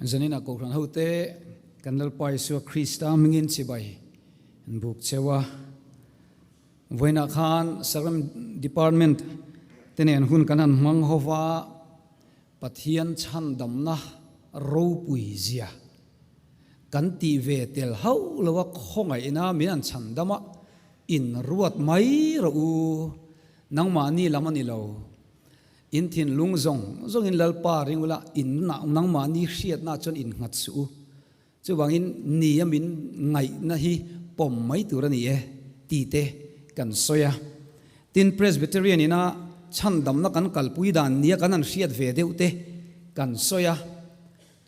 Zanina Kohhran hote kan Lalpa Isua Krista hmingin chibai an buk cheu a. Vawiinah khan Saram Department te nen hun kan han hmang ho va, Pathian chhandamna ropui zia kan tih ve tel hauh lo a khawngaihna min han chhandam a, in ruat mai rawh u, nangmahni lam a ni lo. In thinlung zawng zawngin Lalpa ring ula, in nangmahni hriatna chuan in nghat suh u. Chuvangin ni a min ngaihna hi pawm mai tur a ni e ti te kan sawi a. Tin, Presbyterian ina chhandamna kan kalpui dan nia kan han hriat ve deuh te kan sawi a.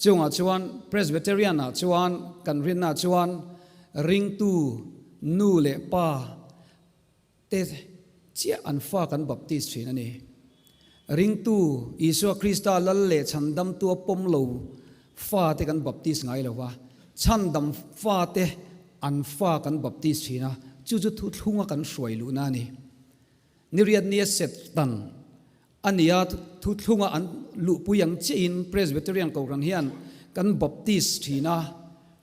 Chungah chuan Presbyterian ah chuan kan rinna chuan ringtu nu leh pa te chiah an fa kan baptist thin a ni. Ringtu Isua Krista Lal leh Chhandamtu a pawm lo fate kan baptist ngai lo va, chhandam fate an fa kan baptist thin a, chu chu thuthlunga kan hruai luhna a ni. Niriat nia Setan a nia thuthlunga an luhpui ang chiahin Presbyterian Kohhran hian kan baptist thin a,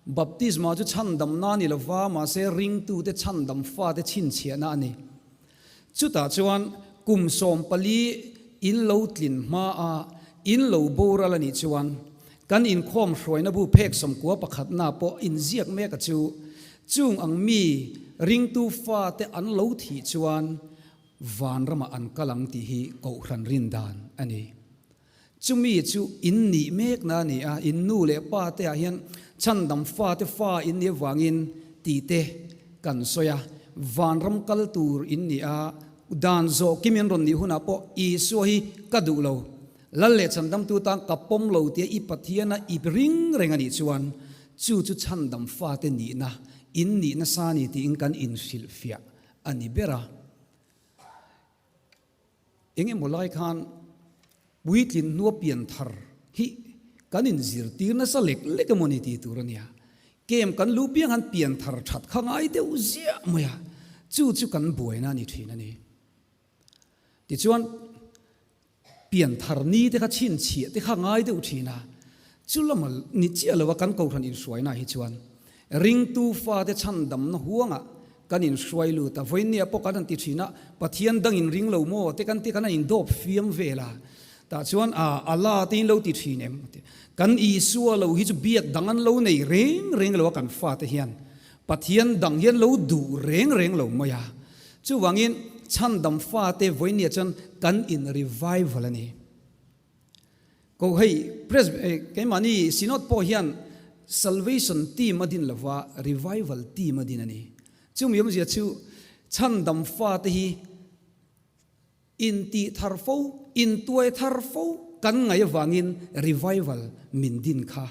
baptisma chu chhandamna a ni lo va, mahse ringtute chhandam fate chhinchhiahna a ni. Chutah chuan kum 14 in lo tlin hmaa in lo boral a nih chuan kan inkhawm hruaina bu phek 91 pakhatna pawh inziak mek a chu chung ang mi ringtu fate an lo thih chuan vanramah an kal ang tih hi Kohhran rin dan a ni. Chumi chu in nih mekna a ni a, in nu leh pa te ah hian chhandam fate fa in nih avangin tih te kan sawi a, vanram kal tur in ni a, dan zawh kim in rawn nih hunah pawh Isua hi ka duh lo, Lal leh chhandamtu tan ka pawm lo tia i Pathiana i ring reng a nih chuan chu chu chhandam fate nihna in nih nasa a ni tiin kan inhrilhfiah a ni ber a. Eng emaw lai khan puitlin hnua pian thar hi kan inzirtir nasa lek lek emaw ni tih tur a nia. Kem kan lu piang han pian thar that kha ngai deuh ziah mai a, chu chu kan buaina a ni thin a ni. Tichuan pian thar ni te kha chhinchhiah te kha ngai deuh thin a, chu lama ni chiah lo a kan kohhran inhruaina hi chuan Ringtu fate chhandamna huangah kan inhruai lut a, vawiinnia pawh kan han ti thin a, Pathian dang in ring lo maw te kan ti kan han indawp fiam vel a, tah chuan a Allah te in lo ti thin em? Kan Isua lo hi chu biak dang an lo nei reng reng lo a kan fate hian Pathian dang hian lo duh reng reng lo mai a, chuvangin chhandam fate vawiinnia chuan kan in revival a ni. Ko hei Pres keimahni Synod pawh hian Salvation team a din lova Revival team a din a ni. Chumi awmzia chu chhandam fate hi intih thar fo, intuai thar fo kan ngaih avangin Revival min din kha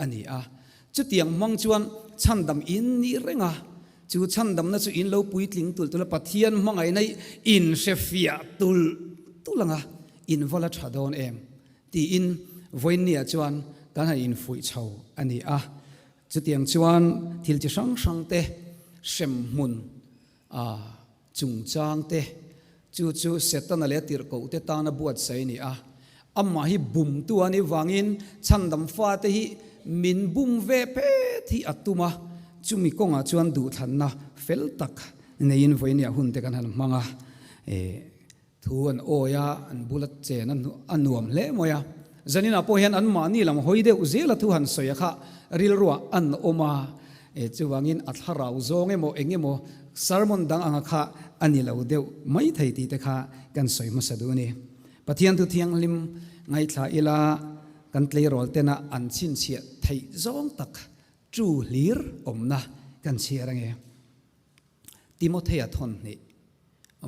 a ni a. Chutiang hmang chuan chhandam in nih reng a, chu chhandamna chu in lo puitling tulh tulh a, Pathian hmangaihna i inhrefiah tulh tulh ang a, in va la tha dawn em? tiin vawiinniah chuan kan han infuih chho a ni a. Chutiang chuan thil chi hrang hrang te, hremhmun a chungchang te, chu chu Setana leh a tirhkoh te tana buatsaih a ni a. Amah hi bumtu a nih vangin chhandam fate hi min bum ve phet hi a tum a, chumi kawngah chuan duhthlanna fel tak neiin vawinia hun te kan han hmang a. Thu an awi a, an bula chen a nuam hle mai a. Zaninah pawh hian anmahni lam hawi deuh zela thu han sawi a kha rilruah an awm a, chuvangin a thlarau zawng emaw eng emaw sermon dang anga kha a ni lo deuh mai thei tih te kha kan sawi hmasa duh a ni. Pathian thu thianghlim ngaithla ila kan tleirawl tena an chhinchhiah theih zawng tak chu hlir awmna kan chhiar ange. Timothea thawn hnih,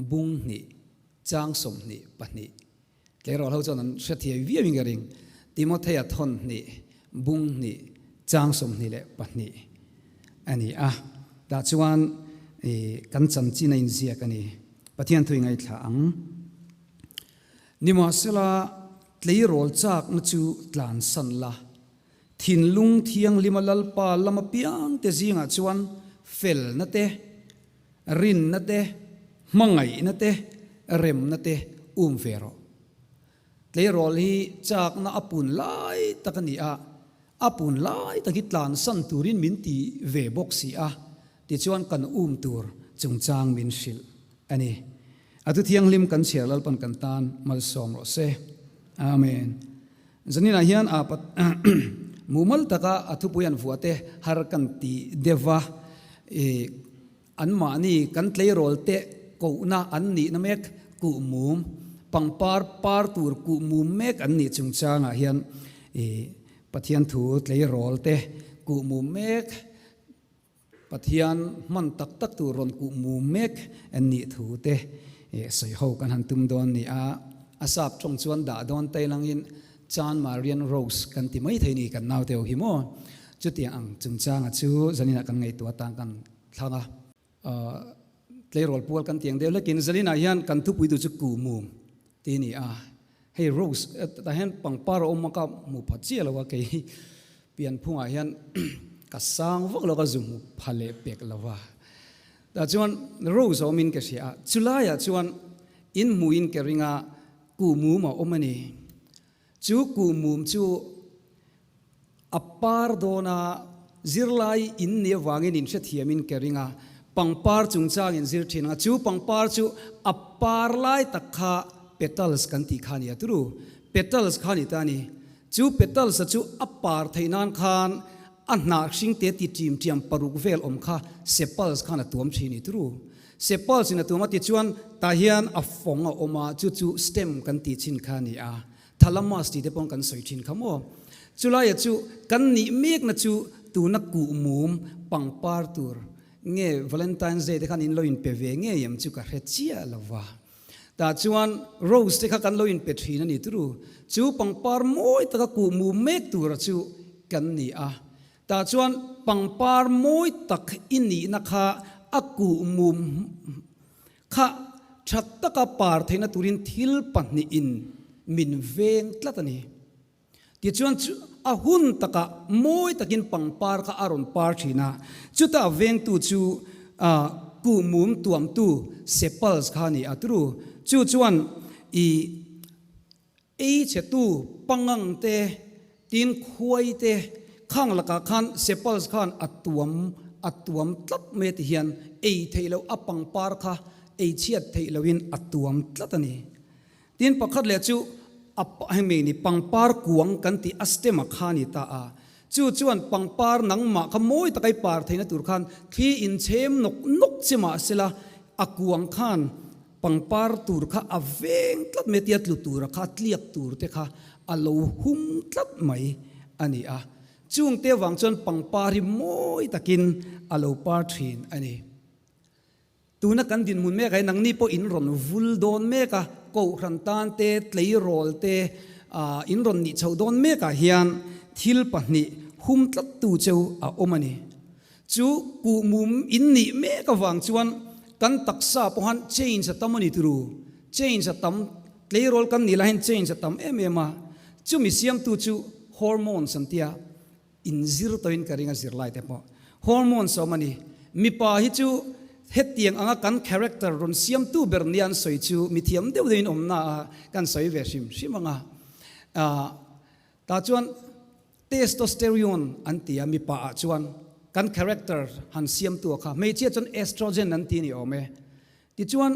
bung hnih, chang 22. Tleirawl ho chuan an hrethiai viau in ka ring. Timothea thawn hnih, bung hnih, chang 22 a ni a. Tah chuan kan chanchin a inziak a ni. Pathian thu i ngaithla ang. Nimahsela, tleirawl chakna chu tlansan la. Thinlung thianghlima Lalpa lam apiangte zingah chuan felna te, rinna te, hmangaihna te, remna te um ve rawh. Tleirawl hi chakna a pun lai tak a ni a. A pun lai tak hi tlansan turin min ti ve bawk si a, tichuan kan um tur chungchang min hrilh a ni. A thu thianghlim kan chhiar Lalpan kan tan malsawm rawh se. Amen. Zaninah hian a mumal taka a thupui an vuah te har kan ti deuh va, i anmahni kan tleirawl te kohna an nihna mek kuh mum, pangpar par tur kuh mum mek an nih chungchangah hian i Pathian thu tleirawl te kuh mum mek, Pathian hman tak tak tur rawn kuh mum mek an nih thu te sawi ho kan han tum dawn ni a. A sap tawng chuan dah dawn tai langin Chan Marian Rose kan ti mai thei ni kan naute ho hi maw? Chutiang ang chungchanga chu zaninah kan ngaihtuah atan kan thlang a. Tleirawl pual kan tiang deuh hlekin zaninah hian kan thupui tur chu kuh mum ti a ni a. Hei Rose tah hian pangpar a awm a ka hmu pha chiah lo a kei pianphungah hian ka sang vak lo ka zu hmu pha leh pek lo va. Tah chuan Rose a awmin ka hria a, chulaiah chuan in hmuhin ka ring a kuh mum a awm a ni. Chu kuh mum chu A par dawna zirlai in nih avangin in hrethiamin ka ring a, pangpar chungchangin zir thin ang a, chu pangpar chu a par lai tak kha petals kan tih kha a ni a turu, petals kha a ni ta a ni. Chu petals a chu a par theih nan khan a hnah hring te ti ṭim ṭiam paruk vel awm kha sepals khan a tuam thin a ni turu. Sepals in a tuam a tichuan tah hian a fawng a awm a, chu chu stem kan tih chin kha a ni a. Thalamus tih te pawh kan sawi thin kha maw? Chulaia chu kan nih mekna chu tuna kuh mum pangpar tur nge Valentine's Day te khan in lo inpe ve ngei em chu ka hre chiah lo va. Tah chuan rose te kha kan lo inpe thin a ni turu. Chu pangpar mawi taka kuh mum mek tura chu kan ni a. Tah chuan pangpar mawi tak i nihna kha a kuh mum Kha tha taka par theihna turin thil pahnihin min veng tlat a ni. Tichuan chu a hun takah mawi takin pangpar kha a rawn par thin a, chutah vengtu chu kuhmum tuamtu sepals kha a ni a turu. Chu chuan i Ei chhetu pangang te, tin khuai te khang lakah khan sepals khan a tuam a tuam tlat mai a ti hian ei theih loh a pangpar kha ei chhiat theih lohin a tuam tlat a ni. Tin pakhat leh chu a hemi ni pangpar kuang kan tih a stem a kha a ni ta a, chu chuan pangpar nangmah kha mawi taka i par theihna tur khan thli inchhem nawk nawk che mahsela a kuang khan Pangpar tur kha a veng tlat mai a tia tlu tura kha tliak tur te kha a lo hum tlat mai a ni a. Chungte avang chuan pangpar hi mawi takin a lo par thin a ni. Tuna kan dinhmun mek ah hian nangni pawh in rawn vul dawn mek a, kohhran tan te, tleirawl te in rawn nih chhoh dawn mek ah hian thil pahnih hum tlat tu cheu a awm a ni. Chu kuhmum in nih mek avang chuan kan taksa pawh han change a tam a ni turu. Change a tam, tleirawl kan nih lai hian change a tam em em a. Chumi siamtu chu hormones an tia, inzir tawhin ka ring a zirlai te pawh. Hormones a awm a ni. Mipa hi chu hetiang anga kan character rawn siamtu ber nia an sawi chu mithiam deuh deuhin awmna a kan sawi ve hrim hrim ang a. Tah chuan Testosterone an ti a, mipa ah chuan kan character han siamtu a kha, hmeichhia chuan estrogen an ti a ni awm e. Tichuan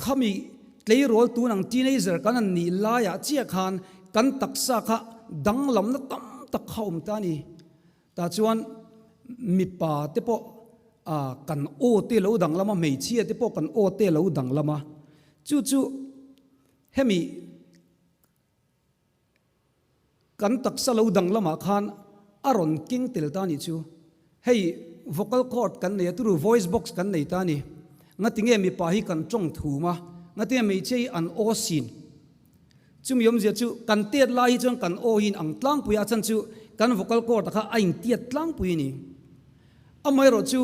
khami tleirawl tun ang teenager kan han nih laiah chiah khan kan taksa kha danglamna tam tak kha awm ta a ni. Tah chuan mipa te pawh kan aw te lo danglam a, hmeichhia te pawh kan aw te lo danglam a, chu chu hemi Kan taksa lo dang lamah khan a rawn keng tel ta nih chu. Hei vocal cord kan nei a turu voice box kan nei ta ni. Ngatinge mipa hi kan tawng thum a, ngatinge hmeichhia hi an aw sin. Chumi awmzia chu kan tet lai hi chuan kan aw hi in ang tlangpui a, a chhan chu kan vocal cord a kha a intiat tlangpui a ni. Amaherawh chu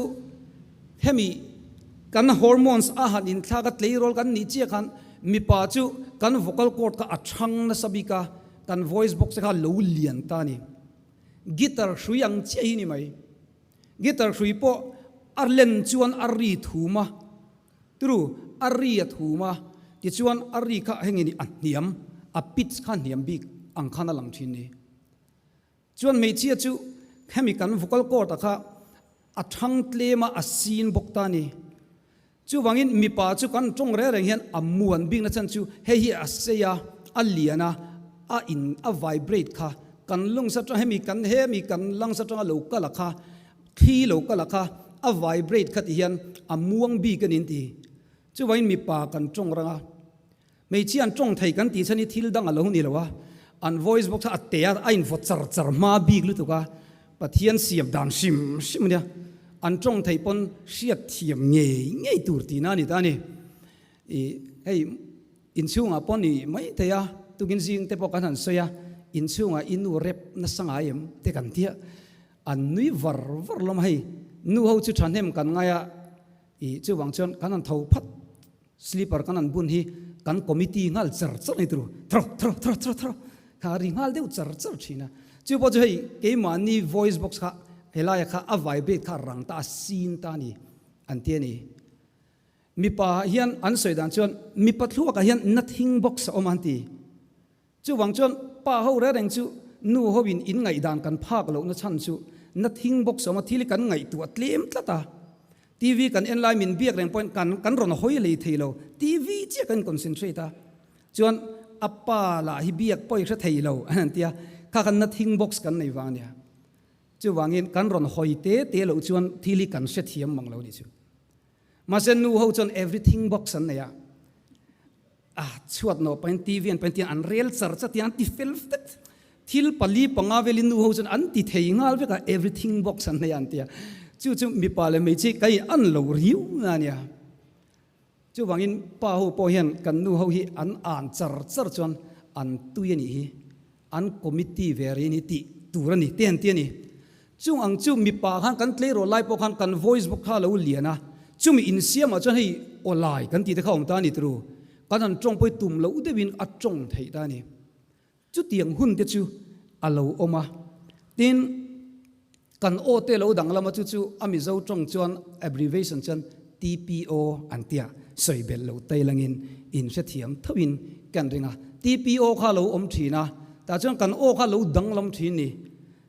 hemi kan hormones a han inthlak a tleirawl kan nih chiah khan mipa chu kan vocal cord kha a chhang nasa bik a, kan voice box te kha lo lian ta a ni. Guitar hrui ang chiah hi ni mai. Guitar hrui pawh a len chuan a ri thum a, turu a ri a thum a, tichuan a ri kha hengin a hniam, a pitch kha hniam bik ang khan a lang thin ni. Chuan hmeichhia chu hemi kan vocal cord ah kha a thang tlem a, a sin bawk ta a ni. Chuvangin mipa chu kan tawng reng reng hian a muan bikna chhan chu hei hi a sei a, a lian a, a in a vibrate kha kan lungs atang hemi kan hemi kan lungs atanga lo kal a kha thli lo kal a kha a vibrate kha ti hian a muang bik a ni an ti. Chuvangin mipa kan tawng rang a. Hmeichhia an tawng thei kan tih chhan hi thil dang a lo ni lo a, an voice box kha a te a, a invaw char char hma bik lutuk a, Pathian siam dan hrim hrim a nia, an tawng thei pawn hriat thiam ngei ngei tur tihna a ni ta a ni. Ih hei inchhungah pawh ni mai thei a, tukin zing te pawh kan han sawi a, inchhungah i nu rep nasa ngai em te kan tia, an nui var var lawm a, hei nu ho chu thahnem kan ngai a, ih chuvang chuan kan han tho phat. Sleeper kan an bun hi kan committee nghal char char ni turu thro thro thro thro thro kha ri nghal deuh char char thin a. Chu pawh chu hei keimahni voice box kha helaia kha a vibrate kha rang ta a sin ta a ni an ti a ni. Mipa ah hian an sawi dan chuan mipa thluakah hian nothing box a awm a an ti. Chuvang chuan pa ho reng reng chu nu ho in in ngaihdan kan phak lohna chhan chu nothing box awm a, thil hi kan ngaihtuah tlem tlat a. TV kan en lai min biak reng pawhin kan kan rawn hawi lei thei lo, TV chiah kan concentrate a. Chuan a pa lah hi biak pawh i hre thei lo an han ti a, kha khan nothing box kan nei vang a nia. Chuvangin kan rawn hawi te te loh chuan thil hi kan hrethiam mang lo a nih chu. Mahse nu ho chuan everything box an nei a. A chhuat nawh pahin TV an pahin tiang an rel char char tiang an ti fel vek. Thil pali panga velin nu ho chuan an ti thei nghal vek a, everything box an nei a an ti a. Chu chu mipa leh hmeichhe kai an lo riu na a nia. Chuvangin pa ho pawh hian kan nu ho hi an an char char chuan an tui a nih hi. An committee ve rih a ni tih tur a ni te an ti a ni. Chung ang chu mipa khan kan tleirawl lai pawh khan kan voice book kha a lo lian a, chumi insiamah chuan hei aw lai kan tih te kha a awm ta a ni turu, kan han tawng pawh hi tum loh deuhin a tawng theih ta a ni. Chutiang hun te chu a lo awm a, tin kan aw te lo danglam a chu chu a Mizo tawng chuan abbreviation chuan TPO an tia sawi belh lo tai langin in hrethiam thoin kan ring a, TPO kha a lo awm thin a, tah chuan kan aw kha a lo danglam thin ni.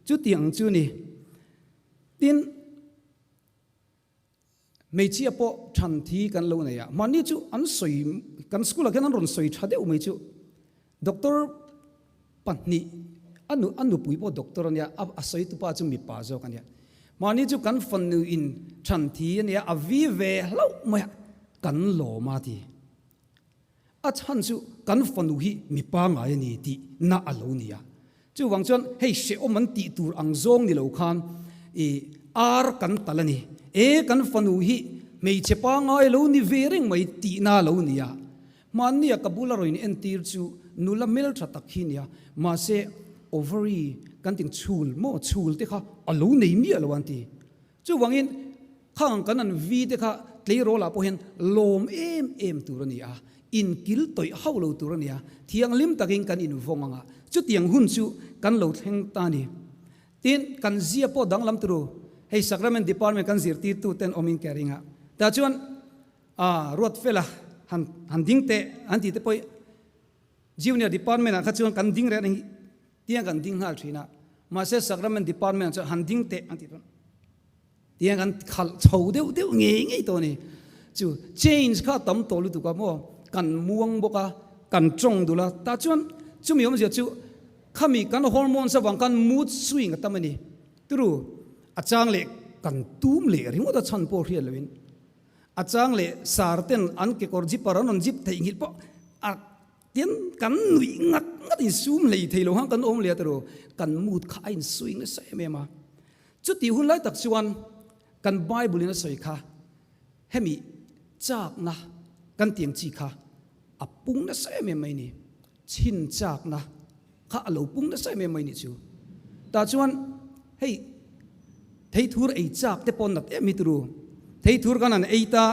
Chutiang chu ni. Tin, hmeichhia pawh than thi kan lo nei a, mahni chu an sawi, kan school ah khian an rawn sawi tha deuh mai chu. Doctor pahnih, a nu, a nupui pawh doctor a nia, a sawi tupa chu mipa zawk a nia. Mahni chu kan fanu in than thi a nia, a vi ve hlauh mai a, kan lawm a ti. A chhan chu kan fanu hi mi pangai a ni tih na a lo ni a. Chuvang chuan hei hrehawm an tih tur ang zawng ni lo khan i ar kan tal a ni. E kan fanu hi hmeichhe pangai lo ni ve reng mai tih na a lo ni a. Hmannia ka bula rawn entir chu nula hmeltha tak hi nia. Mahse ovary kan ting chhul maw chhul te kha a lo nei miah lo an ti. Chuvangin khang kan an vi te kha tleirawl ah pawh hian lawm em em tur a ni a, inkil tawih hauh lo tur a ni a, thianghlim takin kan invawng ang a, chutiang hun chu kan lo thleng ta a ni. Tin, kan zia pawh danglam turu, hei Sacrament Department kan zirtirtu ten awmin ka ring a, tah chuan ah Ruatfela han han ding teh an tih te pawh hi Junior Department ah kha chuan kan ding reng reng Tiang kan ding nghal thin a, mahse Sacrament Department ah chuan han ding teh an tih chuan tiang kan khalh chho deuh deuh ngei ngei tawh a ni. Chu change kha a tam tawh lutuk a maw, kan muang bawk a, kan tawng dul a, tah chuan chumi awmzia chu khami kan hormones avang khan mood swing a tam a ni. Turu a chang leh kan tum leh ringawt a chhan pawh hriat loin a chang leh sar ten an kekawr zipper an rawn zip theihnghilh pawh a Tin, kan nuih ngat ngat in sum hlei thei lo hang kan awm leh a tiraw, kan mood kha a insui nasa em em a. Chutih hun lai tak chuan kan Bible in a sawi kha hemi chakna kan tiang chi kha a pung nasa em em mai ni, chhin chakna kha a lo pung nasa em em mai ni chu. Tah chuan hei theithur ei chak te pawh nat em hi turu. Theithur kan han ei ta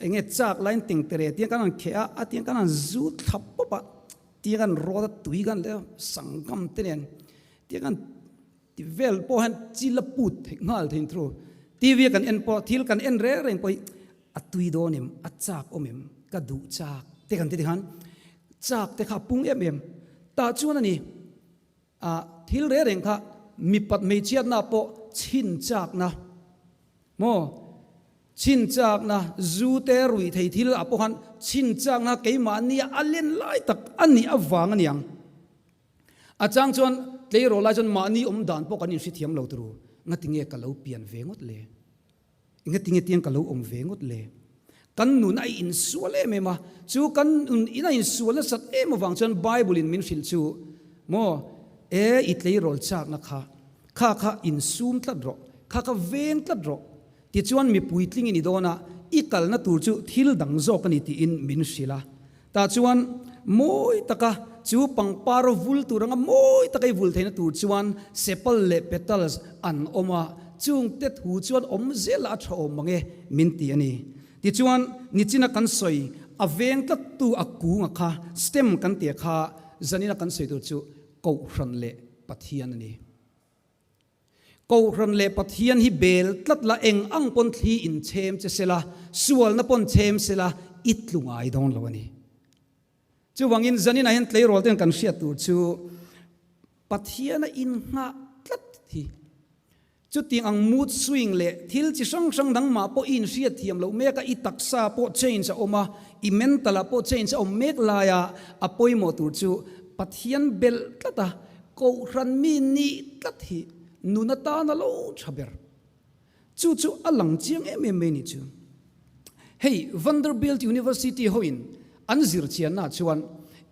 enge chak lain teng tere tiang kan han kheh a, a tiang kan han zu thla pawp a, tiang kan rawt a tui kan leh a sangam te nen tiang kan ti vel pawh hian chil a put theih nghal theih turu. TV a kan en pawh thil kan en reng reng pawh hi a tui dawn em, a chak awm em, ka duh chak te kan ti tikhan chak te kha a pung em em. Tah chuan a ni. A thil reng reng kha mipat hmeichhiatna pawh chhinchakna maw chhinchakna zu te ruih thei thil ah pawh khan chhinchakna keimahnia a len lai tak a nih avang a niang. A chang chuan tleirawl lai chuan mahni awm dan pawh kan inhrethiam lo turu, ngatinge ka lo pian ve ngawt le? Engatinge tiang ka lo awm ve ngawt le? Kan nun a insual em em a, chu kan nun in a insual nasat em avang chuan Bible in min hrilh chu, Maw, e i tleirawl chakna kha, kha kha insum tlat rawh, kha kha veng tlat rawh, tichuan mi puitling i ni dawn a, i kalna tur chu thil dang zawk a ni tiin min hrilh a. Tah chuan mawi taka chu pangpar vul tur anga mawi taka i vul theihna tur chuan sepal leh petals an awm a, chungte thu chuan awm zelah a tha awm mang e min ti a ni. Tichuan nichina kan sawi a veng tlattu a kunga kha stem kan tia kha zanina kan sawi tur chu Kohhran leh Pathian a ni. Kohhran leh Pathian hi bel tlat la, eng ang pawn thli in chhem che sela, sualna pawn chhem sela, i tlu ngai dawn lo a ni. Chuvangin zaninah hian tleirawl ten kan hriat tur chu Pathiana innghah tlat hi chutiang ang mood swing leh thil chi hrang hrang dangmah pawh i inhriat thiam loh mek a, i taksa pawh change a awm a, i mental ah pawh change a awm mek laia a pawimawh tur chu Pathian belh tlat a, Kohhran mi nih tlat hi nun atana lo tha ber. Chu chu a lang chiang em em mai ni chu. Hei Vanderbilt University hoin an zir chianna chuan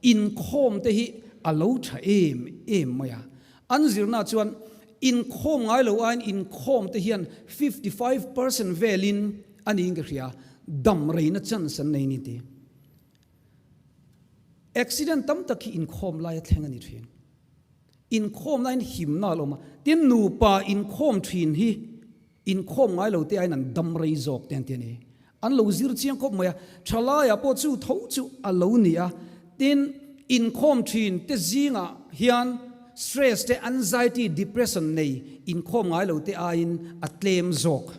inkhawm te hi a lo tha em em mai a. An zirna chuan inkhawm ngai lo aiin inkhawm te hian 55% velin a niin ka hria dam reina chance an nei ni ti. Accident tam tak hi inkhawm laia thleng a ni thin. Inkhawm laiin himna a lo awm a, tin nupa inkhawm thin hi inkhawm ngai lo te aiin an dam rei zawk te an ti a ni. An lo zir chiang khawp mai a, thalaiah pawh chu tho chu a lo ni a, tin inkhawm thin te zingah hian stress te anxiety, depression nei inkhawm ngai lo te aiin a tlem zawk.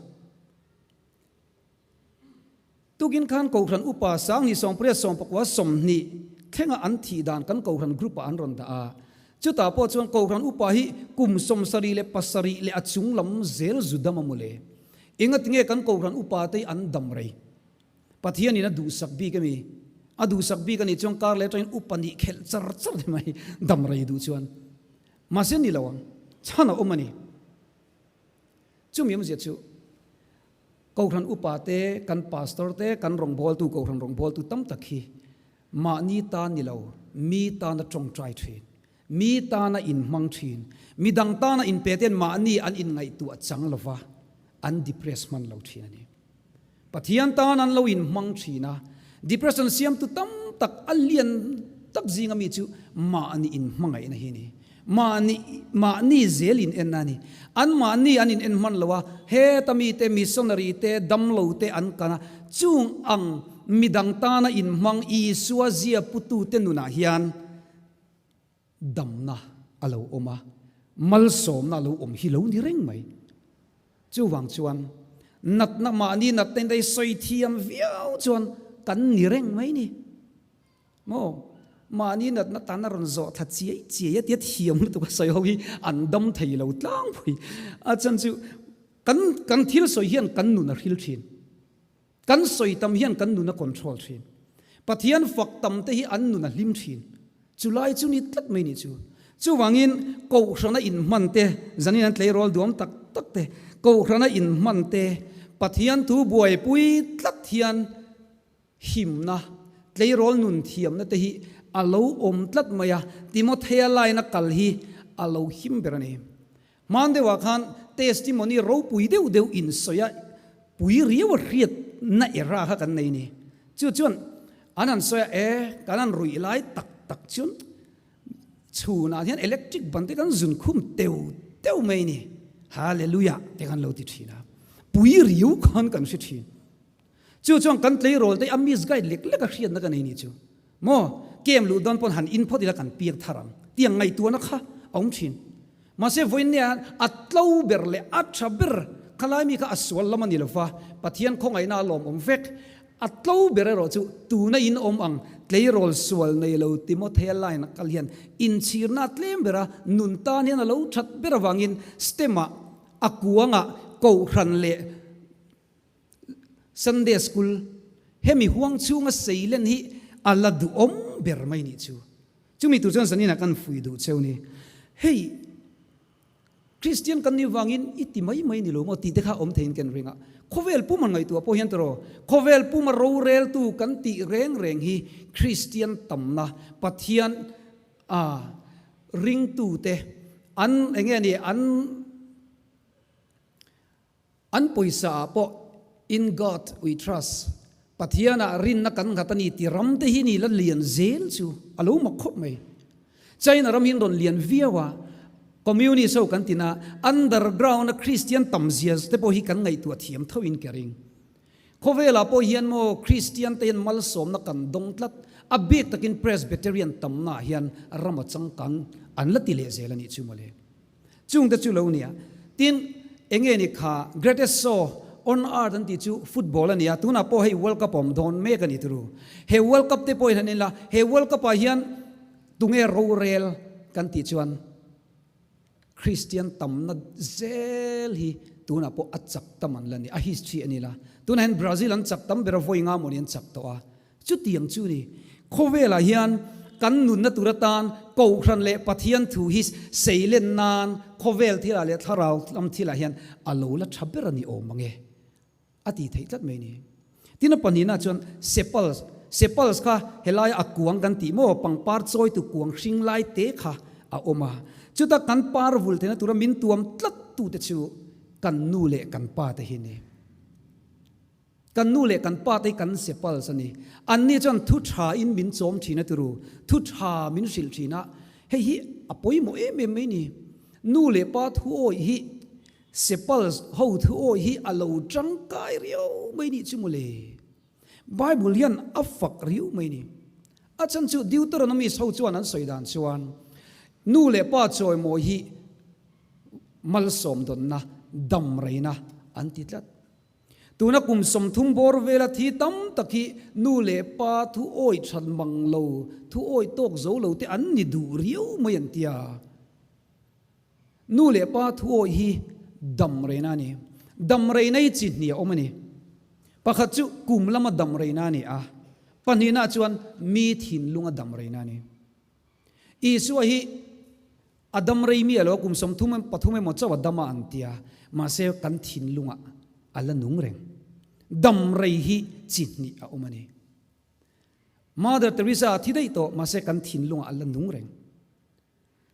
Tukin khan Kohhran Upa Sangni Sawmpariat Sawmpakua 20 thlenga an thih dan kan Kohhran group ah an rawn dah a. Chutah pawh chuan Kohhran Upa hi kum 77 leh a chung lam zel zu dam a maw le? Engatinge kan Kohhran Upa te hi an dam rei? Pathianin a duhsak bik ami? A duhsak bik anih chuan kar leh atangin upa nih khelh char char te mai dam rei duh chuan. Mahse ni lo ang. Chhan a awm a ni. Chumi awmzia chu Kohhran upa te, kan pastor te, kan rawngbawltu, Kohhran rawngbawltu tam tak hi mahni tan ni lo, mi tana tawngtai thin, mi tana inhmang thin, midang tana inpe ten mahni an inngaihtuah chang lova, an depress hman lo thin a ni. Pathian tan an lo inhmang thin a, depression siamtu tam tak a lian tak zinga mi chu mahni inhmangaihna hi a ni. Mahni mahni zel in en a ni. An mahni an in en hman lo a, heta mite missionary te, damlo te an kan a, chung ang midang tana inhmang Isua zia putute nunah hian damna a lo awm a, malsawmna a lo awm hi lo ni reng mai. Chuvang chuan natna mahni natna in sawi thiam viau chuan kan ni reng mai ni. Maw? Mahni natna tan a rawn zawh thla chiai chiai a tia thiam lutuk a sawi ho hi an dam thei lo tlangpui. A chhan chu kan kan thil sawi hian kan nun a hril thin. Kan sawi tam hian kan nun a control thin. Pathian fak tam te hi an nun a hlim thin. Chulai chu ni tlat mai nih chu. Chuvangin Kohhrana inhman te, zanin an tleirawl duam tak tak te, Kohhrana inhman te, Pathian thu buaipui tlat hian Himna, tleirawl nun thiamna te hi a lo awm tlat mai a, Timothea line a kal hi a lo him ber a ni. Hman deuhah khan testimony ropui deuh deuh insawi a, pui riau a hriatna era kha kan nei ni. Chu chuan an han sawi a, e, kan han ruih lai tak tak chuan chhunah hian electric ban te kan zun khum teu teu mai ni. Hallelujah te kan lo ti thin a, pui riau khan kan hre thin. Chu chuan kan tleirawl te a misguide lek lek a hriatna ka nei ni chu. Maw, kem luh dawn pawn han in phawt ila kan piang thar ang tiang ngaihtuahna kha a awm thin. Mahse vawiinnia a tlo ber leh a tha ber khalai mi kha a sual lam a ni lova, Pathian khawngaihna a lawmawm vek. A tlo ber erawh chu tuna in awm ang. Tleirawl sual nei lo Timothea line a kal hian inchhirna a tlem ber a, nun tan hian a lo that ber avangin stem-ah a kuangah kohhran leh Sunday School hemi huang chhunga seilen hi a la duhawm ber mai nih chu. Chumi tur chuan zaninah kan fui duh cheu ni. Hei. Kristian kan nih vangin i ti mai mai ni lo maw tih te kha awm theiin kan ring a. Khawvel puma ngaihtuah pawh hian tawh khawvel puma roreltu kan tih reng reng hi Kristian tamna Pathian a ringtute an enge ni an An pawisa ah pawh In God we trust, Pathian ah rinna kan nghat a ni ti ram te hi ni la lian zel chu a lo mak khawp mai. China ram hi an rawn lian viau a, Communist ho kan tina underground a Christian tam zia te pawh hi kan ngaihtuah thiam tho in ka ring. Khawvel ah pawh hian maw Christian te hian malsawmna kan dawng tlat, a bik takin Presbyterian tamna ah hian ram a changkang an la ti leh zel a nih chu mawle. Chung te chu lo nia. Tin, enge ni kha Greatest Show on Earth an tih chu football a nia, tunah pawh hei World Cup awm dawn mek a ni turu. He World Cup te pawh hi han en la, he World Cup ah hian tunge rorel kan tih chuan Christian tamna zel hi tunah pawh a chak tam an la ni, a history a ni la. Tunah hian Brazil an chak tam ber a, vawi nga mawni an chak tawh a. Chutiang chu ni, khawvelah hian kan nunna tur atan Kohhran leh Pathian thu hi seilen nan khawvel thilah leh thlarau lam thilah hian a lo la tha ber a ni awm ang e, a ti theih tlat mai ni. Tin a pahnihna chuan sepals, sepals kha helaia a kuang kan tih maw, pangpar chawitu kuang hring lai te kha a awm a. Chuta kan par vul theihna tura min tuam tlat tute chu kan nu leh kan pa te hi ni. Kan nu leh kan pa te hi kan sepals a ni. Anni chuan thu tha in min chawm thin a turu, thu tha min hrilh thin a, hei hi a pawimawh em em mai ni. Nu leh pa thu awih hi sepals ho thu awih hi a lo tangkai riau mai nih chu mawle. Bible hian a fak riau mai ni. A chhan chu Deuteronomist ho chuan an sawi dan chuan nu leh pa chawimawi hi malsawm dawnna, dam reina an ti tlat. Tuna kum 30 bawr vela thi tam tak hi nu leh pa thu awi that mang lo, thu awi tawk zo lo te an ni duh riau mai an tia. Nu leh pa thu awi hi dam reina a ni. Dam reina hi chi hnih a awm a ni. Pakhat chu kum lama dam reina a ni a, pahnihna chuan mi thinlunga dam reina a ni. Isua hi a dam rei mi alo, kum 33 emaw chauh a dam a an tia, mahse kan thinlungah a la nung reng. Dam rei hi chi hnih a awm a ni. Mother Teresa a thi daih tawh, mahse kan thinlungah a la nung reng.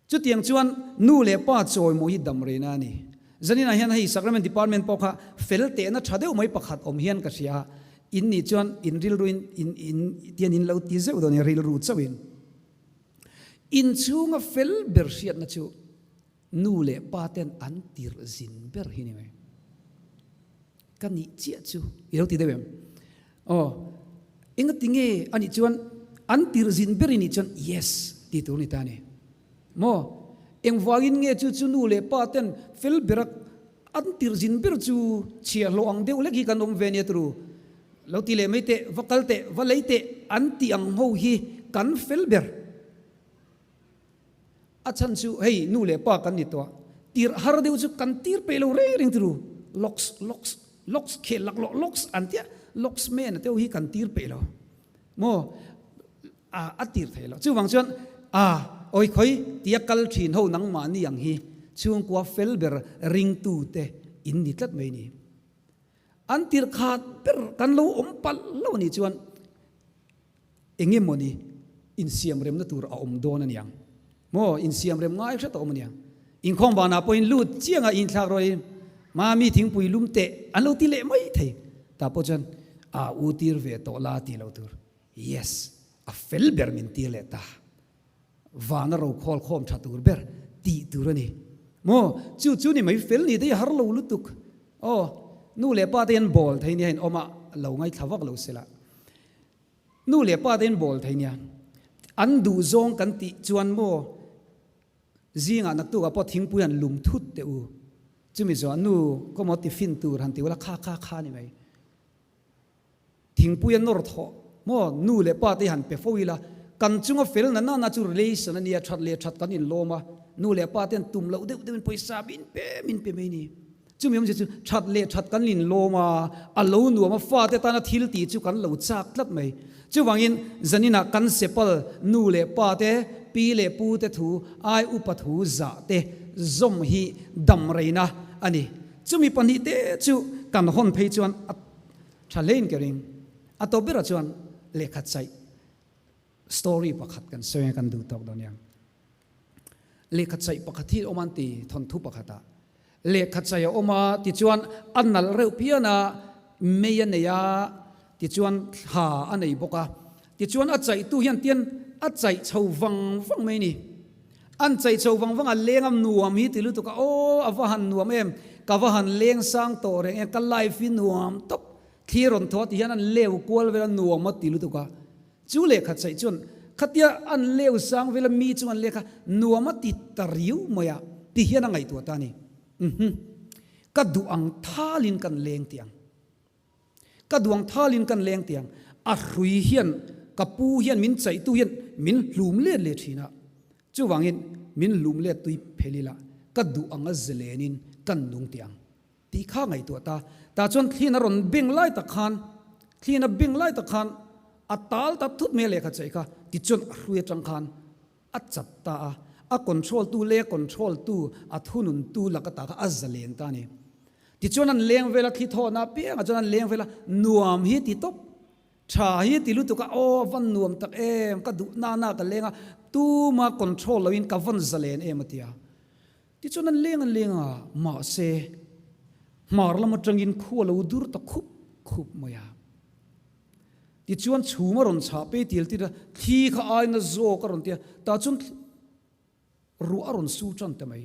Chutiang chuan nu leh pa chawimaw hi dam reina a ni. Zaninah hian hei Sacrament Department pawh kha fel tehna tha deuh mai pakhat awm hian ka hria a, in nih chuan in rilruin in in tian in lo ti zeuh dawn in rilru chauhin. Inchhunga fel ber hriatna chu nu leh pa ten an tirh zin ber hi ni mai. Ka nih chiah chu i lo ti deuh em? Aw, engati nge a nih chuan an tirh zin ber i nih chuan yes ti tur ni ta a ni. Maw? Engvangin nge chu chu nu leh pa ten fel bera an tirh zin ber chu chhiahhlawh ang deuh lek hi kan awm ve nia turu? Lo ti leh mai teh, va kal teh, va lei teh an tih ang ho hi kan fel ber. A chhan chu hei nu leh pa kan ni tawh a, tirh har deuh chu kan tir peih lo reng reng turu, locks, locks, locks khel laklawh locks an tia, locks man a te ho hi kan tir peih lo maw? A a tir thei lo. Chuvang chuan a awi khawi tia kal thin ho nangmahni ang hi chhungkua fel ber ringtute in ni tlat mai ni. An tir khat ber kan lo awm palh lo a nih chuan eng emawni insiam remna tur a awm dawn a niang maw? Insiam rem ngai hret a awm a niang. Inkhawm vanah pawhin lut chianga inthlak rawhin Mami thingpui lum teh an lo ti leh mai thei. Tah pawh chuan a u tir ve tawh la tih lo tur. Yes, a fel ber min tir leh ta. Vana ro khawl khawm tha tur ber tih tur a ni. Maw? Chu chu ni mai fel ni te hi har lo lutuk. Aw, nu leh pa te hian bawl thei nia in awm a, lo ngaithla vak lo sela. Nu leh pa te hian bawl thei nia. An duh zawng kan tih chuan maw, zingah naktukah pawh thingpui han lum thut teh u. Chumi zawh nu kawmaw tiffin tur han ti ula kha kha kha ni mai. Thingpui a nawr thawh. Maw nu leh pa te hi han pe fo ila, kan chunga fel na nana chu relation a nia, that leh that kan inlawm a, nu leh pa ten tum loh deuh deuhin pawisa min pe min pe mai ni. Chumi awmzia chu that leh that kan inlawm a, a lo nuam a, fate tana thil tih chu kan lo chak tlat mai. Chuvangin zaninah kan sepal nu leh pa te, pi leh pu te thu, ai upa thu zah te zawm hi dam reina a ni. Chumi pahnihte chu kan hawn phei chuan a tha hlein ka ring. A tawp berah chuan lehkha chaih story pakhat kan sawi a kan duh tawk dawn nia. Lehkha chaih pakhat hi awm an ti thawnthu pakhatah. Lehkha chaih a awm a tichuan a nalh reuh phian a, mei a nei a, tichuan thla a nei bawk a. Tichuan a chaihtu hian tian a chaih chho vang vang mai a ni. An chaih chho vang vang a, leng a nuam hi ti lutuk a, aw a va han nuam em, ka va han leng sang tawh reng em, ka life hi nuam tawp Thli rawn thaw ti hian an leu kual vel a nuam a ti lutuk a, chu lehkha chaih chuan khatia an leu sang vel a mi chu an lehkha nuam a ti ta riu mai a ti hian a ngaihtuah ta a ni. Uhmm. Ka duh ang thalin kan leng ti ang. Ka duh ang thalin kan leng ti ang. A hrui hian ka pu hian min chaihtu hian min hlum let leh thin a, chuvangin min hlum let tui phel ila ka duh ang a zelenin kan nung ti ang. Tih kha ngaihtuah ta. Tah chuan thliin a rawn beng lai tak khan, thliin a beng lai tak khan a tal ta thut mai a lehkha chaih kha. Tichuan a hrui atang khan a chat ta a, a control tu leh a control tu, a thunun tu laka ta kha a zalen ta a ni. Tichuan an leng vel a, thli thawhna apiangah chuan an leng vel a, nuam hi ti tawp, tha hi ti lutuk a, aw a van nuam tak em, ka duh nana ka leng a, tuma control loin ka vawn zalen em a ti a. Tichuan an leng an leng a, mahse hmar lam atangin khu a lo dur ta khup khup mai a. Tichuan chhum a rawn chhah pei til tir a, thli kha aina zawk a rawn ti a, tah chuan ruah a rawn su tan ta mai.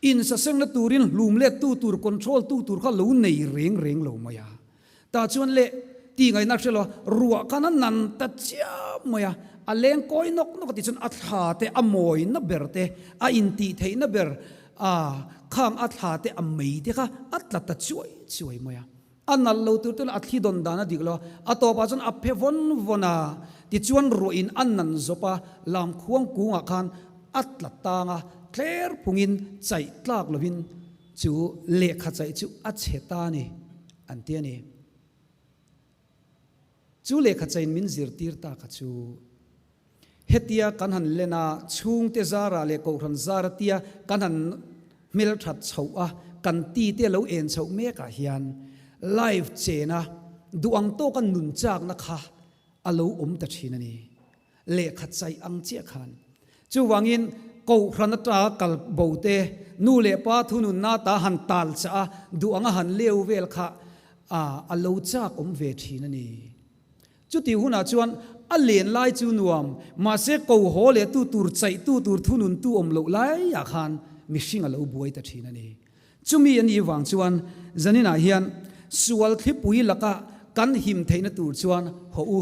Insasengna turin hlum let tu tur, control tu tur kha lo nei reng reng lo mai a. Tah chuan le ti ngaihna hre lo a, ruah khan a nan ta chiam mai a, a leng kawi nawk nawk a tih chuan a thla te a mawina ber te, a intih theihna ber a khang a thla te a mei te kha a tla ta chuai chuai mai a. A nalh lo tur te lah a thli dawn dan a dik lo a, a tawpah chuan a phe vawn vawn a, tichuan ruahin a nan zawp a, lamkhuang kungah khan a tla tang a, tler phungin chaih tlak lovin Chu lehkha chaih chu a chhe ta a ni, an ti a ni. Chu lehkha chaiin min zirtir ta kha chu hetia kan han len a, chhungte zara leh kohhran zara tia kan han hmelthat chhoh a, kan tite lo en chhoh mekah hian life chena duh ang tawka nun chakna kha a lo awm ta thin a ni. Lehkha chaih ang chiah khan. Chuvangin Kohhran ata kal bo te, nu leh pa thununna ta han tal chah a, duh anga han leu vel kha a a lo chak awm ve thin a ni. Chutih hunah chuan a len lai chu nuam, mahse ko haw leh tu tur chaih tu tur thunun tu awm loh laiah khan mihring a lo buai ta thin a ni. Chumi a nih vang chuan zaninah hian sual thlipui laka kan him theihna tur chuan haw u.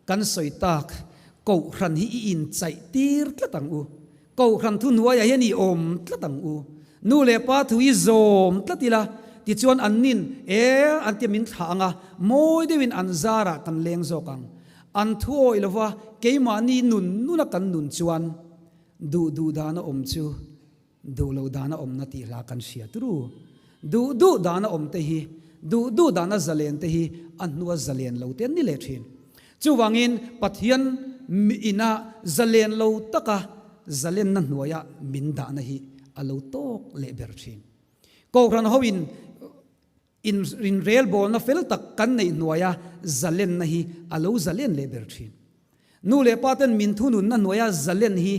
Kan sawi tak, Kohhran hi i inchaih tir tlat ang u. Kohhran thu hnuaiah hian i awm tlat ang u. Nu leh pa thu i zawm tlat ila, tichuan an nin e an tia min thlah ang a, mawi deuhin an zarah kan leng zawk ang. An thu awih lova keimahni nun nuna kan nun chuan duh duh dana awm chu Duh loh dana awmna tih hla kan hria turu. Duh duh dana awm te hi, duh duh dana zalen te hi a hnua zalen lo te an ni leh thin. Chuvangin Pathian ina zalen lo taka zalenna hnuaia min dahna hi a lo tawk leh ber thin. Kohhran hoin inrelbawlna fel tak kan neih hnuaia zalenna hi a lo zalen leh ber thin. Nu leh pa ten min thununna hnuaia zalen hi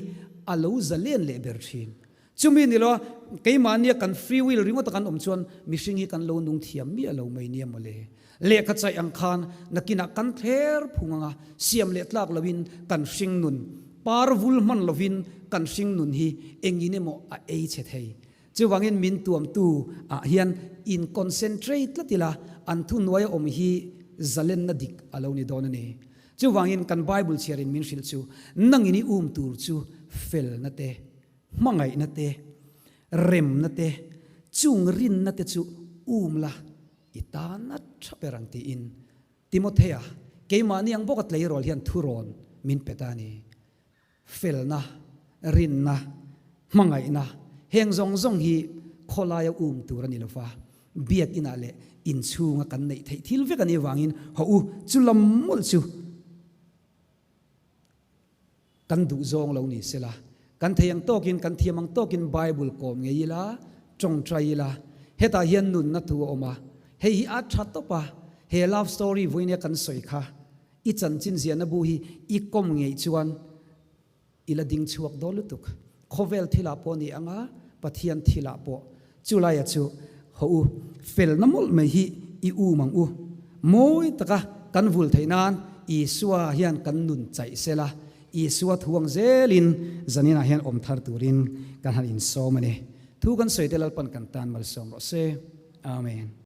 a lo zalen leh ber thin. Chumi ni lo, keimahnia kan free will ringawta kan awm chuan mihring hi kan lo nung thiam miah lo mai nia mawle. Lehkha chaih ang khan nakinah kan thler phung anga siam leh tlak loin kan hring nun, par vul hman lovin kan hring nun hi engin emaw a ei chhe thei. Chuvangin min tuamtu ah hian in concentrate tlat ila, an thuhnuaia awm hi zalenna dik a lo ni dawn a ni. Chuvangin kan Bible chhiarin min hrilh chu, nangin i um tur chu felna te, hmangaihna te, remna te, chung rinna te chu um la, i tan a tha ber ang tiin Timothea. Keimahni ang bawka tleirawl hian thurawn min pe ta a ni. Felna, rinna, hmangaihna, heng zawng zawng hi khawlaia um tur a ni lova, biakinah leh inchhunga kan neih theih thil vek a nih avangin haw u, chu lam mawlh chu kan duh zawng lo ni sela, kan thei ang tawkin, kan thiam ang tawkin Bible kawm ngei ila, tawngtai ila, hetah hian nunna thu a awm a, hei hi a tha tawp a, he love story vawinia kan sawi kha I chanchin ziahna bu hi i kawm ngeih chuan i la ding chhuak dawn lutuk. Khawvel thilah pawh ni anga Pathian thilah pawh. Chulaia chu haw u, felna mawlh mai hi i um ang u. Mawi taka kan vul theih nan Isua hian kan nun chaih sela, Isua thu ang zelin zaninah hian awm thar turin kan han insawm a ni. Thu kan sawi te Lalpan kan tan malsawm rawh se. Amen.